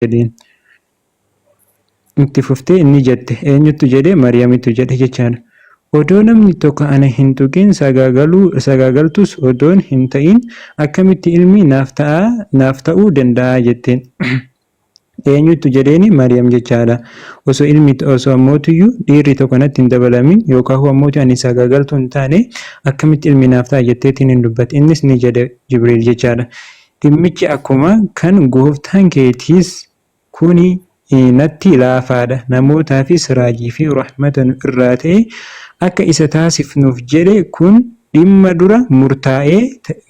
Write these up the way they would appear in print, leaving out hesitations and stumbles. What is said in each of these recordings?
Jedheen. Itti fuftee ni jette. Eenyuttu jedhe? Maryamitu jedhe jechaadha. Odoo namni tokko ana hin tuqin sagaagaluu sagaagaltus odoon hin ta'in akkamitti ilmi naaf ta'a naaf ta'uu danda'a jetteen. Eenyuttu jedheeni? Maryam jechaadha. Osoo ilmi osoo ammootuyyuu dhiirri tokko natti hin dabalamin yookaan ammootu ani sagaagaltuu hin taane akkamitti ilmi naaf ta'a jetteetiin hin dubbatte. Innis ni jedhe Jibriil jechaadha. Dhimmichi akkuma kan Gooftaan keetiis kuni natti laafaadha. Namootaafis raajii fi rahmata nu irraa ta'e akka isa taasifnuuf jedhe kun dhimma dura murtaa'ee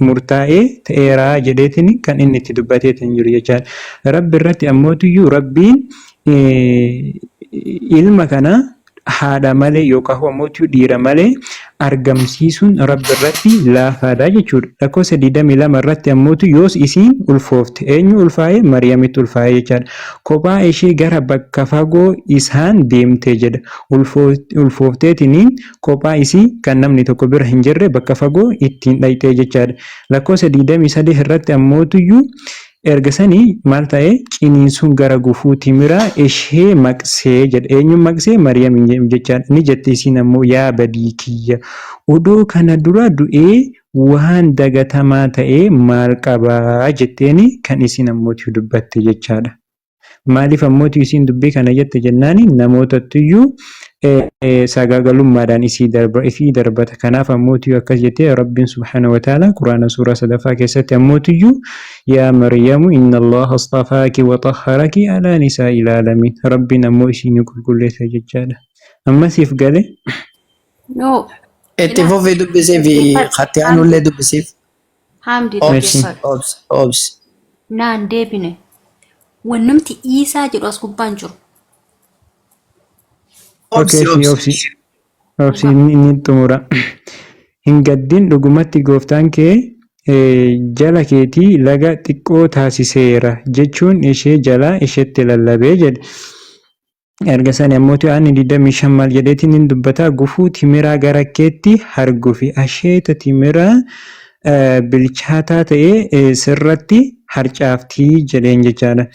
murtaa'ee ta'eera jedheetiin kan inni itti dubbateetiin jiru jechaadha. Rabbi irratti ammootuyyuu Rabbiin ilma kana haadha malee yookaan ammoo dhiira malee argamsiisuun Rabbi irratti laafaadha jechuudha. Lakkoofsa 22 irratti ammoo yoos isiin ulfoofte. Eenyu ulfaa'e? Mariyamitti ulfaa'e jechaadha. Kophaa ishee gara bakka fagoo isaan deemte jedha. Ulfoofteetiniin kophaa isii kan namni tokko bira hin jirre bakka fagoo ittiin dhayxee jechaadha. Lakkoofsa 23 irratti ammootuyyuu Erga sanii maal ta'e? Ciniinsuun gara gufuu timiraa ishee maqsee jedhe. Eenyuun maqsee? Maryamiin jechaadha. Ni jette isiin ammoo yaa badii kiyya! Odoo kana dura du'ee waan dagatamaa ta'ee maal qabaa jetteeni kan isiin ammootiyu dubbatte jechaadha. Maaliif ammootiyu isiin dubbii kana jette jennaani namootattuyyuu sagaagalummaadhaan isii darba ifii darbata. Kanaaf ammootiyyuu akkas jettee Rabbiin subhaanahu wa ta'ala Quraana suuraa sadaffaa keessatti ammootiyyuu yaa Maryamu inna Allaha astafaaki wa xahharaki alaa nisaa'il aalamiin. Rabbiin ammoo isii ni qulqulleessa jechaadha. Amma siif gale? No. Itti Ilaa. fufii dubbisiif Dhaggeeffadhu. hatti aanullee dubbisiif. Haamdi Obsi Eshi. dhaggeeffadhu. obsi obsi. Naan deebine. Wannumti Iisaa jedhu as gubbaan jiru. Okay, Obsi eshi obsi. obsi. Obsi inni inni xumura. Hin gaddin dhugumatti gooftaan kee eh, jala keetii laga xiqqoo taasiseera jechuun ishee jalaa isheetti lallabee jedhe. Erga sani ammoo Yohaanni 25 maal jedheetiin hin dubbata gufuu timiraa gara keetti hargufi asheeta timiraa eh, bilchaataa ta'e eh, sirratti harcaaftii jedheen jechaadha.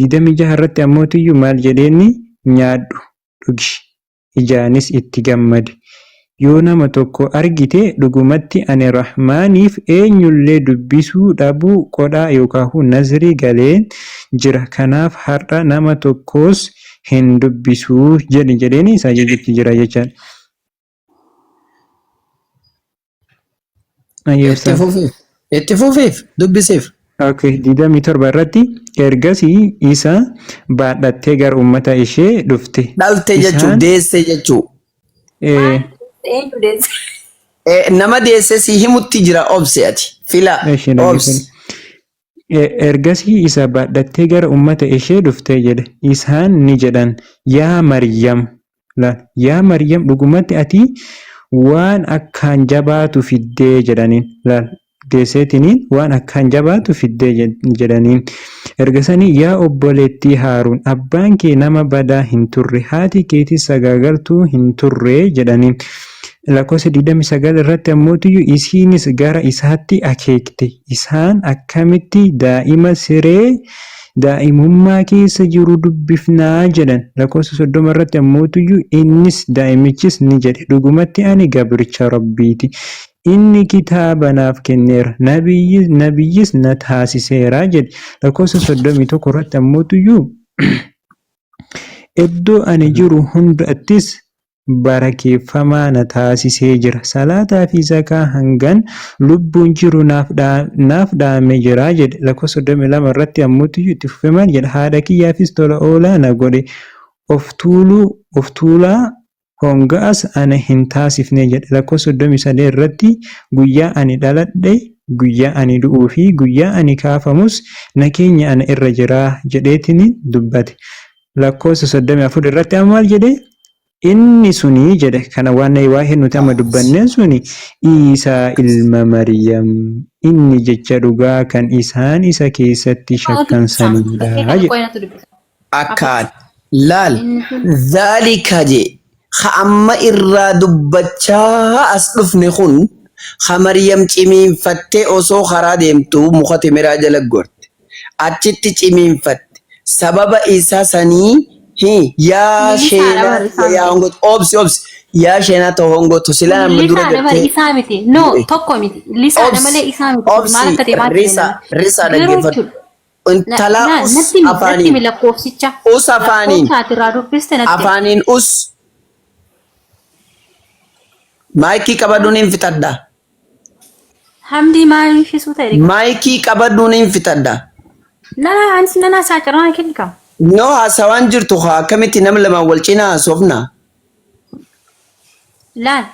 26 irratti ammoo tiyyuu maal jedheeni nyaadhu dhugi ijaanis itti gammadi. Yoo nama tokko argite dhugumatti ani Rahmaaniif eenyullee dubbisuu dhabuu qodhaa yookaahu nazrii galeen jira kanaaf har'a nama tokkos hin dubbisuu jedhi jedheeni isa ajajutti jira jechaadha. Itti Ayyee fufiif. Itti fufiif dubbisiif. Okay, 27 irratti ergasii isa baadhattee gara ummata ishee dhufte. Dhalte jechuu Isaan deesse jechuu. eh, Eenyu deesse? Eh, Nama deesse si himutti jira obse ati. Fila ishee obse. dhaggeeffadhu. Ergasii isa baadhattee gara ummata ishee dhufte jedhe. Isaan ni jedhan, Yaa Maryam! Laal, yaa Maryam dhugumatti ati waan akkaan jabaatu fiddee jedhaniin. Laal, deesseetiniin waan akkaan jabaatu fiddee jedhaniin. Erga sanii yaa obboleettii Haaruun abbaan kee nama badaa hin turre, haati keetis sagaagaltuu hin turre jedhaniin. Lakkoofsa 29 irratti ammootiyyuu isiinis gara isaatti akeekte. Isaan akkamitti daa'ima siree daa'imummaa keessa jiru dubbifnaa jedhan. Lakkoofsa 30 irratti ammootiyyuu innis daa'imichis ni jedhe dhugumatti ani gabricha Rabbiiti. Inni kitaaba naaf kenneera, nabiyyis na taasiseera jedhe. Lakkoofsa 31 irratti ammootiyyuu iddoo ani jiru hundattis barakeeffamaa na taasisee jira. Salaataa fi zakaa hangan lubbuun jiru naaf naaf dhaame jira jedhe. Lakkoofsa 32 irratti ammoo itti fufee maal jedha? Haadha kiyyaafis tola oolaa na godhe. Of tuuluu of tuulaa honga'as ana hin taasifne jedhe. Lakkoofsa 33 irratti guyyaa ani dhaladhe, guyyaa ani du'uu fi guyyaa ani kaafamus nageenya ana irra jira jedheetiin dubbate. Lakkoofsa 34 irratti amma maal jedhe? Inni suni jedhe kana waan waa'ee nuti amma dubbanneen suni Iisaa ilma Maryam inni jecha dhugaa kan isaan isa keessatti shakkan sanidha jedhe. Akkaan laal dhaalika je ka amma irraa dubbachaa as dhufne kun ka Maryam cimiinfattee osoo karaa deemtu muka timiraa jala gorte achitti cimiinfatte. Sababa isaa sanii hi yaa Lisaadha sheenaa bar isaa yaa miti. hongotu obsi obsi yaa sheenaa ta'u hongotu silaa Kun amma dura lisaadha bar gartee isaa miti. No du'e. tokko miti. Lisaadha Obsi malee isaa miti. Kun maal obsi akka ta'e maal risa ta'e risa garuu dhaggeeffadhu. jechuudha. Intalaa Na us natti himi natti afaaniin himi lakkoofsicha. us afaaniin Lakkoofsa ati irraa dubbiste natti himi. afaaniin us maayikii qabadhuun hin fixadha. Hamdii maal ishiisuu ta'e dhiqu. Maayikii qabadhuun hin fixadha. Nana anis nana isaa carraa kenni qaba. No haasawaan jirtu haa akkamitti nama lamaan wal cinaa haasofna. Laal.